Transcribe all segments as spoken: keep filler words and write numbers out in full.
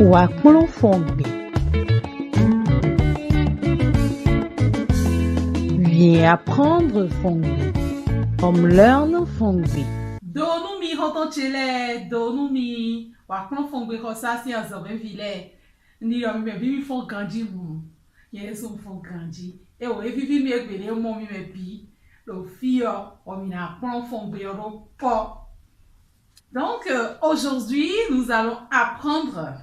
Wǎ kplɔ́n fɔngbe. Viens apprendre fɔngbe. Comme learn fɔngbe. Do nú mi xɔ́ntɔn ce lɛ́ɛ, do nú mi wǎ kplɔ́n fɔngbe xɔsá sín azɔ̌mɛví lɛ́ɛ. Ní ɔ́, mi mɛ bí mi fɔ́n ganjí hǔn. Nyɛ ɖésú un fɔ́n ganjí. É wǒ é víví mì égbé ɖé mɔ mi mɛ bǐ. Ɖo fí ɔ́, bɔ mi ná kplɔ́n fɔngbe ɔ́ ɖó kpɔ́. Donc, euh, aujourd'hui, nous allons apprendre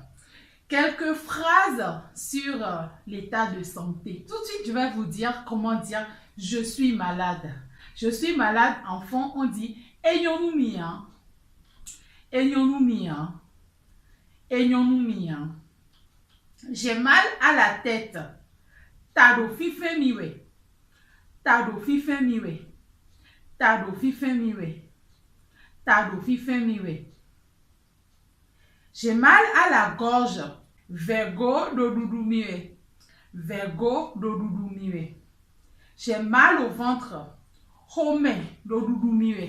quelques phrases sur euh, l'état de santé. Tout de suite, je vais vous dire comment dire je suis malade. Je suis malade, enfant, on dit é nyɔ́ nú mì ǎ. É nyɔ́ nú mì ǎ. É nyɔ́ nú mì ǎ. J'ai mal à la tête. Ta ɖo fínfɛ́n mì wɛ. Ta ɖo fínfɛ́n mì wɛ. Ta ɖo fínfɛ́n mì wɛ. Ta ɖo fínfɛ́n mì wɛ. J'ai mal à la gorge. Vɛ̌go ɖo ɖuɖu mì wɛ. Vɛ̌go ɖo ɖuɖu mì wɛ. J'ai mal au ventre. Xomɛ ɖo ɖuɖu mì wɛ.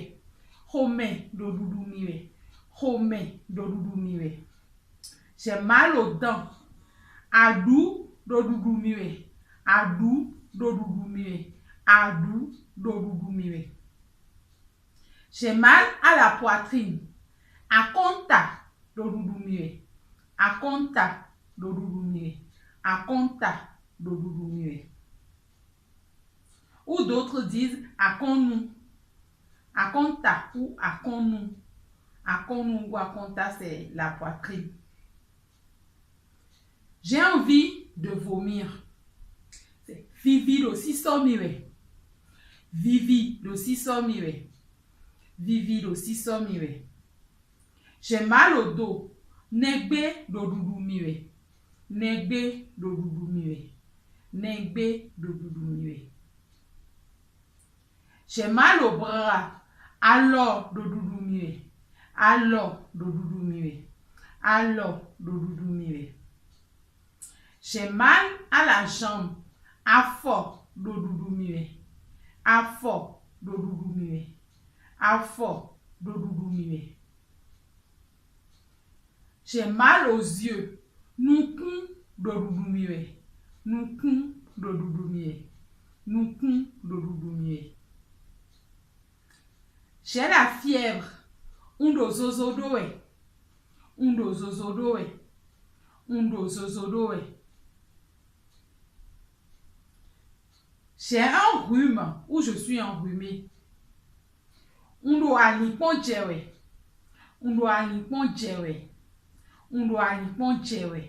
Xomɛ ɖo ɖuɖu mì wɛ. Xomɛ ɖo ɖuɖu mì wɛ. J'ai mal aux dents. Aɖǔ ɖo ɖuɖu mì wɛ. Aɖǔ ɖo ɖuɖu mì wɛ. Aɖǔ ɖo ɖuɖu mì wɛ. J'ai mal à la poitrine. Akɔ́nta ɖo ɖuɖu mì wɛ. Akɔ́nta ɖo ɖuɖu mì wɛ. Akɔ́nta ɖo ɖuɖu mì wɛ. Ou d'autres disent akɔ́nnu. Akɔ́nta ou akɔ́nnu. Akɔ́nnu ou akɔ́nta, c'est la poitrine. J'ai envie de vomir. Vivi ɖo sísɔ́ mì wɛ. Vivi ɖo sísɔ́ mì wɛ. Vivi ɖo sísɔ́ mì wɛ. J'ai mal au dos. Nɛgbé ɖo ɖuɖu mì wɛ. Nɛgbé ɖo ɖuɖu mì wɛ. Nɛgbé ɖo ɖuɖu mì wɛ. J'ai mal au bras. Alɔ ɖo ɖuɖu mì wɛ. Alɔ ɖo ɖuɖu mì wɛ. Alɔ ɖo ɖuɖu mì wɛ. J'ai mal à la jambe. Afɔ ɖo ɖuɖu mì wɛ. Afɔ ɖo ɖuɖu mì wɛ. Afɔ ɖo ɖuɖu mì wɛ. J'ai mal aux yeux. Nukún ɖo ɖuɖu mì wɛ. Nukún ɖo ɖuɖu mì wɛ. Nukún ɖo ɖuɖu mì wɛ. J'ai la fièvre. Un ɖo zozo ɖó wɛ. Un ɖo zozo ɖó wɛ. Un ɖo zozo ɖó wɛ. J'ai un rhume ou je suis enrhumé. Un ɖo alinkpɔ́n jɛ wɛ. Un ɖo alinkpɔ́n jɛ wɛ. Un ɖo alinkpɔ́n jɛ wɛ.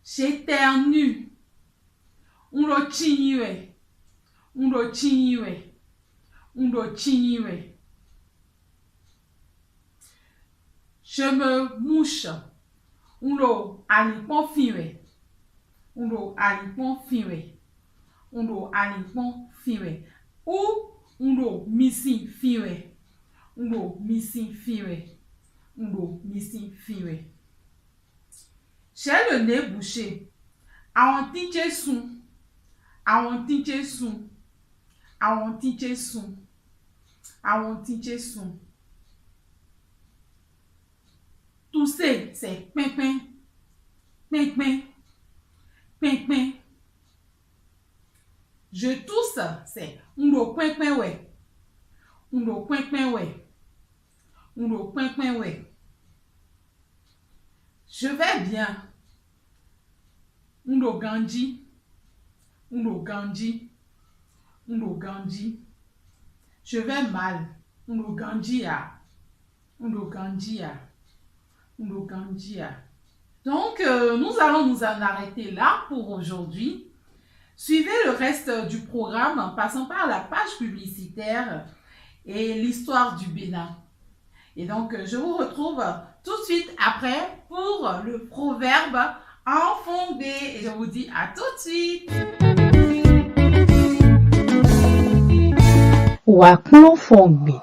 J'éternue. Un ɖo cínyi wɛ. Un ɖo cínyi wɛ. Un ɖo cínyi wɛ. Je me mouche. Un ɖo alinkpɔ́n fin wɛ. Un ɖo alinkpɔ́n fin wɛ. Un ɖo alinkpɔ́n fin wɛ. Ou un ɖo misin fin wɛ. Un ɖo misin fin wɛ. Un ɖo misin fin wɛ. J'ai le nez bouché. Awɔntín ce sun. Awɔntín ce sun. Awɔntín ce sun. Awɔntín ce sun. Tousser, c'est kpɛ́nkpɛ́n. Kpɛ́nkpɛ́n. Kpɛ́nkpɛ́n. Je tousse, c'est un ɖo kpɛ́nkpɛ́n wɛ. Un ɖo kpɛ́nkpɛ́n wɛ. Un ɖo kpɛ́nkpɛ́n wɛ. Je vais bien. Un ɖo ganjí. Un ɖo ganjí. Un ɖo ganjí. Je vais mal. Un ɖo ganjí ǎ. Un ɖo ganjí ǎ. Un ɖo ganjí ǎ. Donc, euh, nous allons nous en arrêter là pour aujourd'hui. Suivez le reste du programme en passant par la page publicitaire et l'histoire du Bénin. Et donc, euh, je vous retrouve tout de suite après pour le proverbe en fongbe. Et je vous dis à tout de suite. Wǎ kplɔ́n fɔngbe.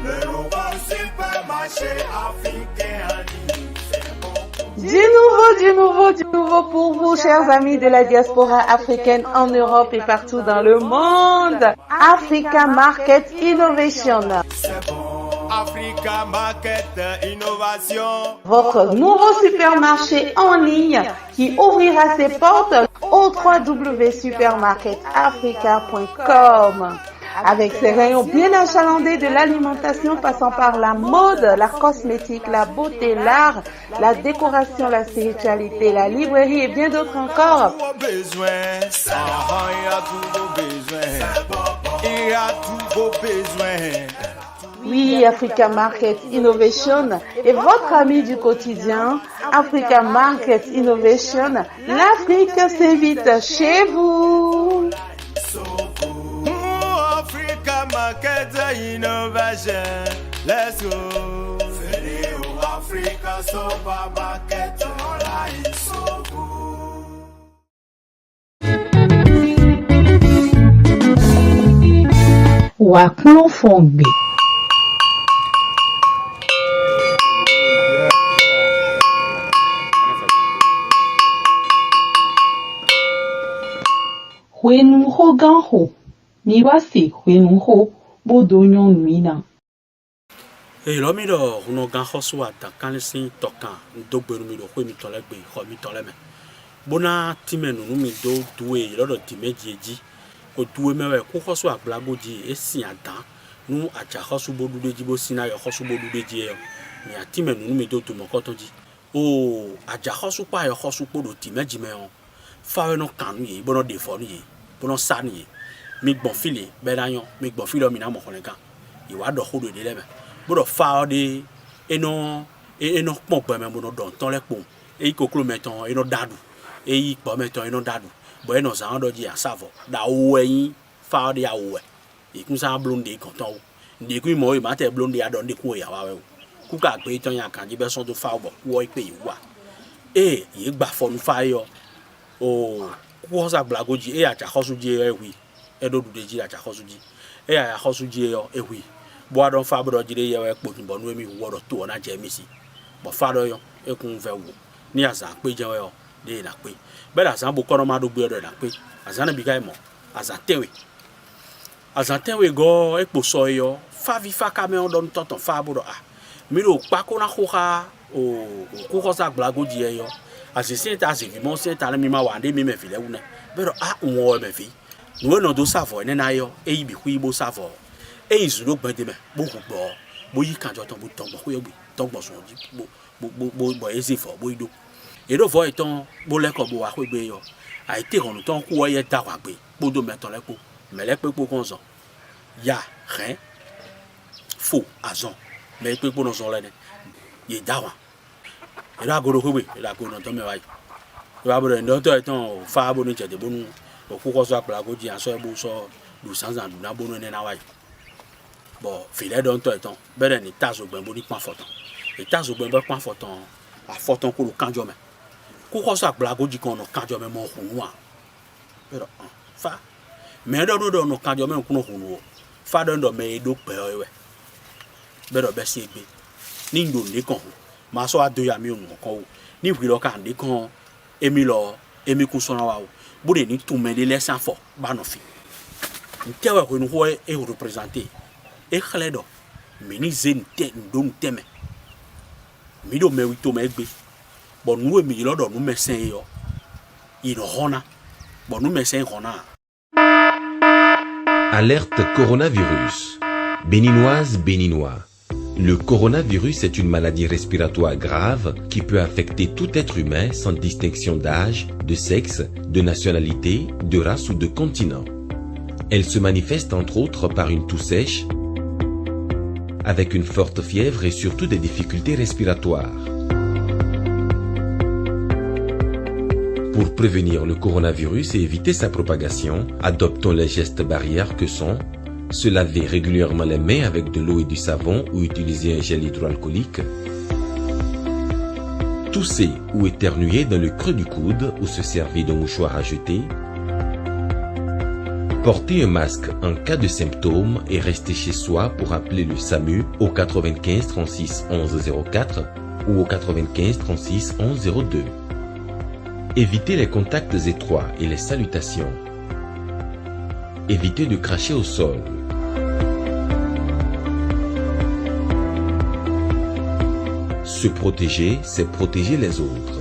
Le nouveau supermarché africain a dit, c'est bon. Du nouveau, du Du nouveau, du nouveau pour vous, chers amis de la diaspora africaine en Europe et partout dans le monde. Africa Market Innovation. Africa Market Innovation. Votre nouveau supermarché en ligne qui ouvrira ses portes au trois w supermarket africa point com. Avec ses rayons bien achalandés de l'alimentation passant par la mode, la cosmétique, la beauté, l'art, la décoration, la spiritualité, la librairie et bien d'autres encore. Vos besoins. Ah, il y a tous vos besoins. Il y a tous vos besoins. Oui, Africa Market Innovation est votre ami du quotidien. Africa Market Innovation, l'Afrique s'invite chez vous. Africa Market Innovation. Let's go. Fede o Africa Supermarket Online so good. Wǎ kplɔ́n fɔn gbe. Hwenuxógán xo, mi wá se hwenuxó bó dó nyɔ́ nǔ i ná. È ylɔ̌ mì ɖɔ hunnɔgán xɔ́sú adǎnkánlin sín tɔkan un dó gbe nú mi ɖo xwé mitɔn lɛ́ɛ gbe, xɔ mitɔn lɛ́ɛ mɛ, bó ná tínmɛ nǔ nú mi dó du e è ylɔ́ ɖɔ dǐmɛ́ji é jí. Ɖo du e mɛ wɛ kúxɔ́sú agblagbó jí é sin adǎn nú ajǎxɔ́sú bó ɖu ɖ'é jí bó sín ná yɔxɔ́sú bó ɖu ɖ'é jí é ɔ́, mǐ ná tínmɛ nǔ nú mi dó du mɔ̌kɔtɔn jí. Oo, ajǎxɔ́sú kpó ayɔxɔ́sú kpó ɖo dǐmɛ́ji mɛ ɔ́, fá wɛ nɔ kan nú yě, bó nɔ ɖe vɔ̌ nú yě, bó nɔ sá nú yě. Mi gbɔn fí lě, bɔ é ná nyɔ́; mi gbɔn fí lě ɔ́, mi ná mɔ hwlɛngán. Yě wá ɖɔ xó ɖo yěɖée lɛ́ɛ mɛ, bó ɖɔ fá ɔ́ ɖe é nɔ é é nɔ kpɔ́n gbɛ mɛ bó nɔ ɖɔ nǔ tɔn lɛ́ɛ kpowun. É nyí kokló mɛ tɔn ɔ́, é nɔ ɖó aɖu; é nyí gbɔ̌ mɛ tɔn ɔ́, é nɔ ɖó aɖu, bɔ é nɔ zǎn ɔ́ ɖɔ jí asá vɔ̌. Ɖo awu wɛ nyí fá ɔ́ ɖe awu wɛ. Yě kún sá bló nǔɖé gɔ̌n tɔn wú. Nǔɖé kún nyí mɔ̌ e má tɛ bló nǔɖé a ɖɔ nǔɖé kún e yǎ wa wɛ o. Kú ka gbě tɔn nyi aganjí bɔ é sɔ́ dó fá wú bɔ kú ɔ́ yi kpé yě wú ǎ. Ée yě gba afɔ nú fá é ɔ́, oo, kúxɔ́sú agblago jí ée acaxɔ́sú jí é ɔ́ é hu i. É ɖó ɖuɖéjí ɖo acaxɔ́sú jí. Ée acaxɔ́sú jí é ɔ́, é hu i, bó wá ɖɔ fá bó ɖɔ jí ɖé yɛ wɛ kpo din bɔ nú émí hu ɔ́ ɖɔ to ɔ́ ná jɛ émí sí. Bɔ fá ɖɔ nyɔ́, é kún vɛ́ wú ó. Ní azǎn kpé jɛ́n wɛ ɔ́, ɖěe è nǎ kpé. Bɔ é ɖo azǎn bo kɔ́ nɔ má ɖó gbé ɔ́ ɖɔ è nǎ kpé. Azǎn nabí ka yi mɔ̌? Azǎn tɛ́nwe. Azǎn tɛ́nwe gɔ́ ɔ́, é kpo sɔ é ɔ́, fáví fá ka mɛ ɔ́ ɖɔ nú tɔ́ tɔn fá bó ɖɔ a, mi ɖo kpá kó ná xo xá kúxɔ́sú agblago jí ɛ ɔ́, azǐn syɛ́n ta azǐví mɔ syɛ́n ta nú mi ma wa ɖé mi mɛ vǐ lɛ́ɛ wú nɛ́. Bɔ é ɖɔ a, un wɔn wɛ mɛ vǐ. Nǔ e nɔ dó sá vɔ̌ énɛ́ ná é ɔ́, é yí bǐ xwí bó sá vɔ̌ ɔ́. É yi zǔ ɖó gbɛndé mɛ, bó hu gbɔ̌ ɔ́, bó yí kanjɔ tɔn bó tɔn gbɔn xwé ɔ́ gbe, tɔn gbɔn zun ɔ́ jí, bó bó bó bó bɔ é zé vɔ̌ bó yi ɖó. Yě ɖo vɔ̌ yětɔn bó lɛ́ kɔ bó wá xwé gbe é ɔ́, ayǐtéhɔ̌nnu tɔn kú ɔ́ yɛ dó ahwa gbe kpódó mɛ tɔn lɛ́ɛ kpó. Mɛ̌ lɛ́ɛ kpé kpó kɔn zɔn? Ya, hɛ̌n, fo, azɔn, mɛ e kpé kpó nɔ zɔn lɛ́ɛ nɛ́. Yě dó ahwan. È ɖo ago ɖo xwé gbe, è ɖo ago nɔ dɔn mɛ wá yi. É wá bó ɖɔ nǔɖɔtɔ́ yětɔn ò fá bónú jɛ dě bónú ò kú xɔ́sú agblago jí a sɔ́ ɛ bó sɔ́ ɖu zǎnzǎn ɖu ná bónú énɛ́ ná wá yi. Bɔ vǐ lɛ́ɛ ɖɔ nú tɔ́ yětɔn bɔ é ɖɔ ní ta zogbɛ́n bó ní kpɔ́n afɔ tɔn. È ta zogbɛ́n bó kpɔ́n afɔ tɔn ɔ́, afɔ tɔn kú ɖo kánjɔ mɛ. Kú xɔ́sú agblago jí kɔn nɔ kánjɔ mɛ mɔ hǔnú ǎ. Bɔ é ɖɔ ɔn, fá. Mɛ e ɖɔ nú ɖɔ nɔ kánjɔ mɛ kún nɔ hǔnú ó. Fá ɖɔ nú ɖɔ mɛ e ɖó gbɛ ɔ́ é wɛ. Bɔ é ɖɔ bɛ́ sí égbé. Ní un ɖo nǔɖé kɔn hǔn, ma sɔ́ wá dó ya mì ɖo nǔ ɔ́ kɔn ó. Ní hwi lɔ ka nǔɖé kɔn ɔ́, émí lɔ ɔ́, émí kún sɔ́ ná wá ó, bó ɖe ní tunwun mɛɖé lɛ́ɛ sín afɔ bó anɔ fi. Ntɛ́ wɛ hwenuxó ɔ́ é reprezante? É xlɛ́ ɖɔ mǐ ní zé nǔtɛ́ nǔɖó nǔtɛ́ mɛ. Mǐ ɖo mɛwi tomɛ égbé, bɔ nǔ e mǐ ylɔ́ ɖɔ nǔmɛsɛn é ɔ́, è nɔ hɔn ná, bɔ nǔmɛsɛn é hɔn ná ǎ. Alerte coronavirus. Béninoise, Béninois. Le coronavirus est une maladie respiratoire grave qui peut affecter tout être humain sans distinction d'âge, de sexe, de nationalité, de race ou de continent. Elle se manifeste entre autres par une toux sèche, avec une forte fièvre et surtout des difficultés respiratoires. Pour prévenir le coronavirus et éviter sa propagation, adoptons les gestes barrières que sont se laver régulièrement les mains avec de l'eau et du savon ou utiliser un gel hydroalcoolique. Tousser ou éternuer dans le creux du coude ou se servir d'un mouchoir à jeter. Porter un masque en cas de symptômes et rester chez soi pour appeler le samu au quatre-vingt-quinze trente-six onze zéro quatre ou au quatre-vingt-quinze trente-six onze zéro deux. Évitez les contacts étroits et les salutations. Évitez de cracher au sol. Se protéger, c'est protéger les autres.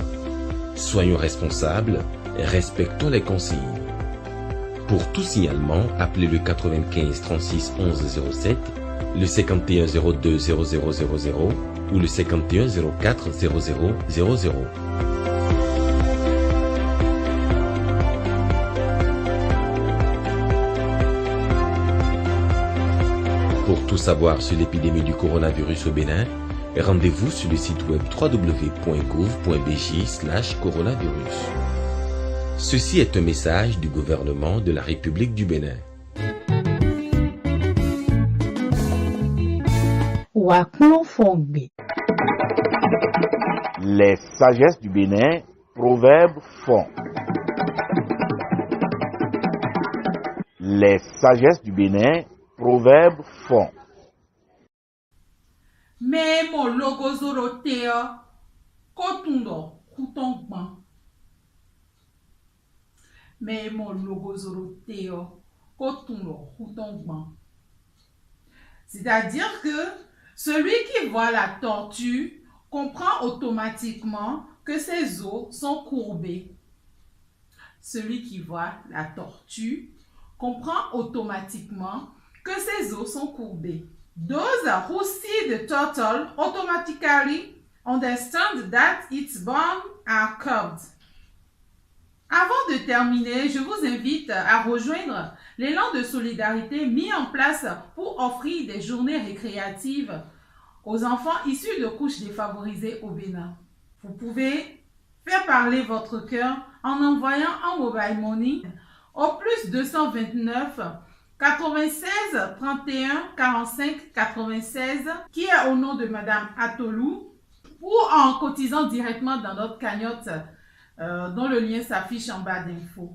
Soyons responsables, respectons les consignes. Pour tout signalement, appelez le quatre-vingt-quinze trente-six onze zéro sept, le cinquante et un zéro deux zéro zéro zéro zéro ou le cinquante et un zéro quatre zéro zéro zéro zéro. Pour tout savoir sur l'épidémie du coronavirus au Bénin, rendez-vous sur le site web trois w point gouv point b j slash coronavirus. Ceci est un message du gouvernement de la République du Bénin. Wǎ kplɔ́n fɔn gbe. Les sagesses du Bénin, proverbes font. Les sagesses du Bénin, proverbes font. Mɛ e mɔ logozo ɖo te ɔ́, ko tunwun ɖɔ xú tɔn gban. Mɛ e mɔ logozo ɖo te ɔ́, ko tunwun ɖɔ xú tɔn gban. C'est-à-dire que celui qui voit la tortue comprend automatiquement que ses os sont courbés. Celui qui voit la tortue comprend automatiquement que ses os sont courbés. Those who see the turtle automatically understand that its bones are curved. Avant de terminer, je vous invite à rejoindre l'élan de solidarité mis en place pour offrir des journées récréatives aux enfants issus de couches défavorisées au Bénin. Vous pouvez faire parler votre cœur en envoyant un mobile money au plus deux cent vingt-neuf quatre-vingt-seize trente et un quarante-cinq quatre-vingt-seize, qui est au nom de Madame Atolou, ou en cotisant directement dans notre cagnotte, euh, dont le lien s'affiche en bas d'infos.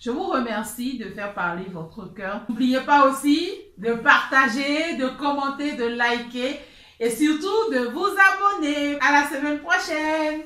Je vous remercie de faire parler votre cœur. N'oubliez pas aussi de partager, de commenter, de liker et surtout de vous abonner. À la semaine prochaine.